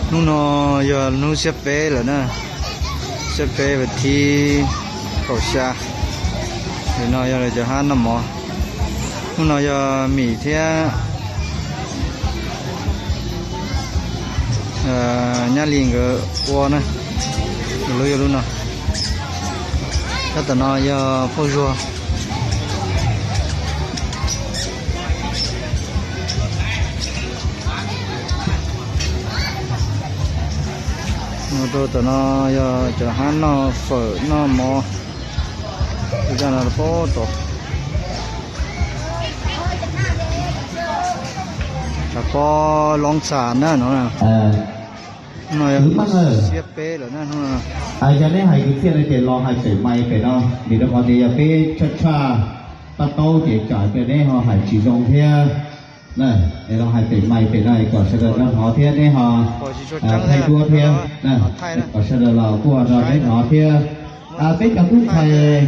Hnub no yog hnub xiab peb lawm na, xiab peb vas thib kaum xya. Nim no yog lawv cov hab noj mov. Hnub no yog Mim thiab Nyab Li nkawd ua na, lub yog lub no. Tab tom no yog Phauj Zuag. Mus rau tom no yog cov hab noj fawm noj mov, ua zaj no pob tod. Cov pob loob txha na no. No yog xiab peb lawm na. Yog neb hais kwv txhiaj no ces los hais pem mais pem no, vim rau qhov tias yog peb tshaj tshaj pab taub ces tsam neb ho hais tsis zoo thiab. Es los hais pem mais pem no kom sawv daws nrog hnov thiab neb ho thaij duab thiab, kom sawv daws los kuj nrog neb hnov thiab. Peb cov tub ntxhais